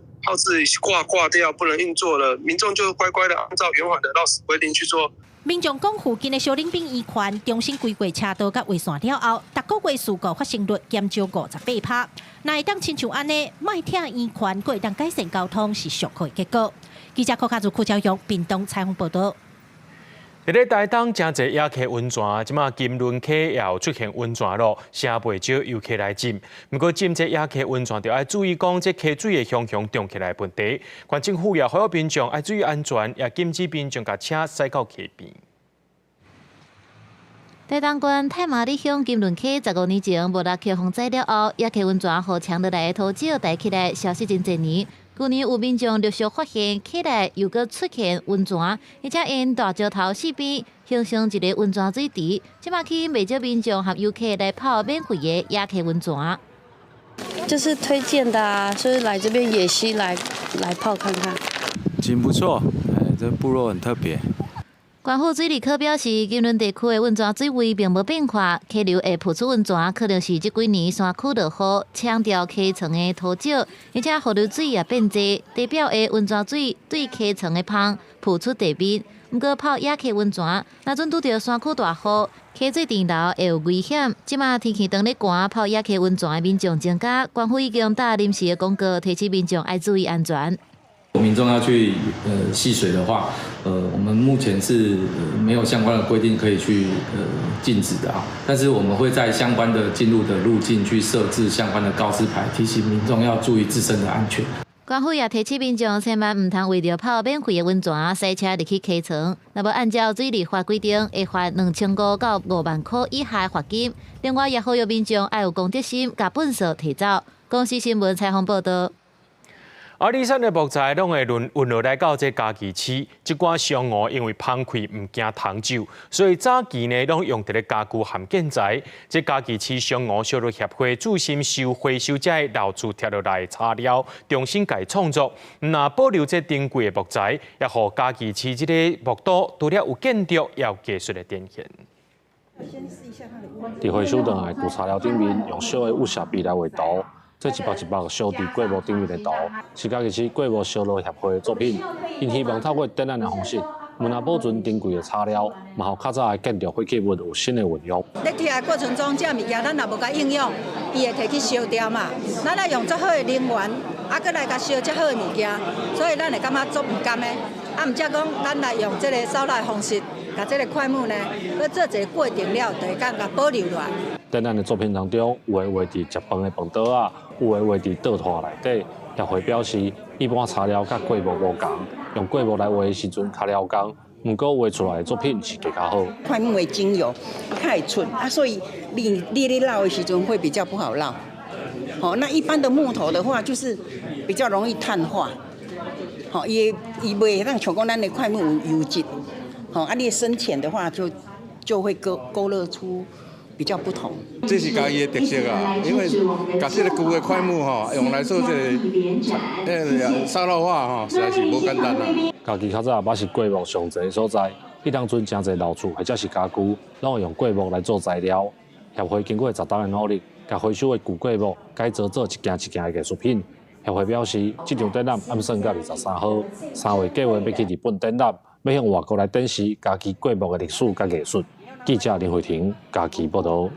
掛掉不能運作了，民眾就乖乖的按照圓環的繞時規定去做。民眾講，附近的小冷邊圓環重新規劃車道佮畫線了後，逐個月事故發生率減少58%。若會當親像按呢，莫拆圓環，閣會當改善交通，是上好的結果。記者柯卡如、柯昭勇，屏東採訪報導。佇咧台東誠濟野溪溫泉，這馬金崙溪也有出現溫泉咯，誠袂少遊客來浸。毋過浸這野溪溫泉，著愛注意講這溪水會雄雄漲起來的問題。縣政府也呼籲民眾愛注意安全，也禁止民眾共車駛到溪邊。台東縣太麻里鄉金崙溪15年前無六強風災了後，野溪溫泉予沖落來的土石帶起來，消失真濟年。舊年有民眾陸續發現溪內又閣出現溫泉，而且沿大石頭四邊形成一個溫泉水池。這馬吸引袂少民眾和遊客來泡免費的野溪溫泉。就是推薦的啊，所以來這邊野溪來泡看看。景不錯，哎，這部落很特別。縣府水利科表示，金崙地區的溫泉水位並無變化，溪流會噴出溫泉，可能是這幾年山區落雨，沖掉溪床的土石，而且河流水也變濟，地表的溫泉水對溪床的芳浮出地面。毋過泡野溪溫泉，若準拄著山區大雨，溪水潴留會有危險。這馬天氣當咧寒，泡野溪溫泉的民眾增加，縣府已經打臨時的廣告，提醒民眾愛注意安全。民眾要去戲水的話，我們目前是沒有相關的規定可以去禁止的啊。但是我們會在相關的進入的路徑去設置相關的告示牌，提醒民眾要注意自身的安全。縣府也提醒民眾，千萬毋通為著泡免費的溫泉，駛車入去溪床。若無按照水利法規定，會罰2500到5萬箍以下罰金。另外，也呼籲民眾愛有公德心，共糞埽提走。公視新聞採訪報導。阿里山的木材攏會運落來到這嘉義市，這寡商戶因為芳氣毋驚蟲蛀，所以早期呢攏用佇咧家具和建材。這嘉義市商戶燒窯協會注心收回收這老厝拆落來的材料，重新共創作，毋但保留這珍貴的木材，也予嘉義市這个木都除了有建築，也有藝術的展現。佇回收轉來舊材料頂面，用小的霧設備來畫圖。這一幅一幅燒佇過木頂面的圖，是嘉義市過木燒窯協會的作品。𪜶希望透過展覽的方式，毋但保存珍貴的材料，嘛予較早的建築廢棄物有新的運用。咧拆的過程中，這物件咱若無共應用，伊會提去燒掉嘛。咱愛用足好的能源，啊，閣來共燒遮好的物件，所以咱會感覺足毋甘的。啊，毋才講咱來用這個燒臘的方式，共這個檜木呢，去做一個過程了，就會當共保留落來。展覽的作品當中，有的畫佇食飯的飯桌仔，有的畫佇桌拖內底。協會表示，一般材料佮過木無仝，用過木來畫的時陣較了工，毋過畫出來的作品是更較好。檜木的精油較會出啊，所以你咧烙的時陣會比較不好烙。好，那一般的木頭的話，就是比較容易碳化。好，伊袂當像講咱的檜木有油脂。好，啊，你深淺的話就會勾勒出比較不同。這是家己的特色啊，因為共這個舊的檜木吼，用來做這個燒臘畫吼，實在是無簡單啦。家己較早捌是過木上濟的所在，彼當陣誠濟老厝或者是家具，攏會用過木來做材料。協會經過10冬的努力，共回收的舊過木改造做一件一件的藝術品。協會表示，這場展覽暗算到23號，3月計劃欲去日本展覽，欲向外國來展示家己過木的歷史佮藝術。記者林慧婷家己報導。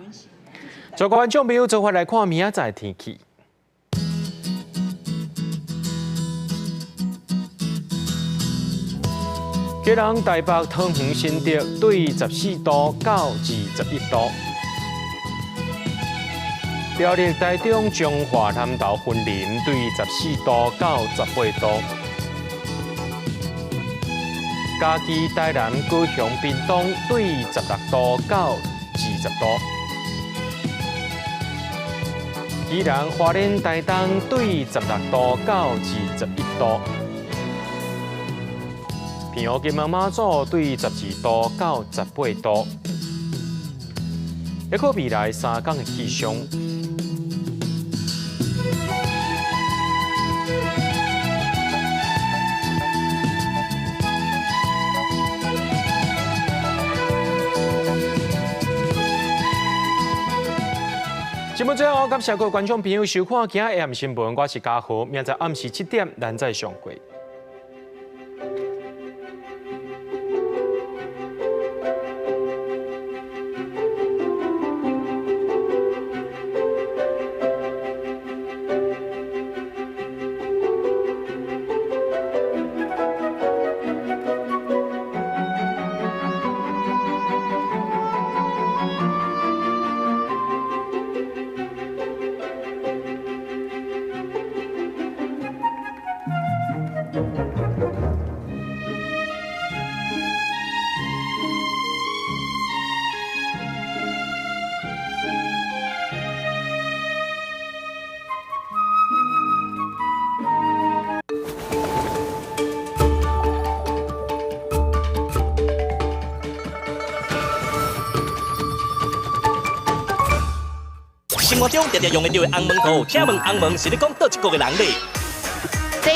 全國觀眾朋友做伙來看明仔載天氣。基隆、台北、桃園、新竹對14度到21度。苗栗、台中、彰化、南投、雲林對14度到18度。嘉義、台南、高雄、屏東對16度到20度。宜蘭、花蓮、台東對16度到21度。澎湖、金門、馬祖對12度到18度。一個未來3天的氣象。節目最後，感謝各位觀眾朋友收看今日 AM 新聞，我是嘉豪，明仔暗時7點，咱再相會。生活中常常用得著的紅毛圖，請問紅毛是咧講佗一國的人咧？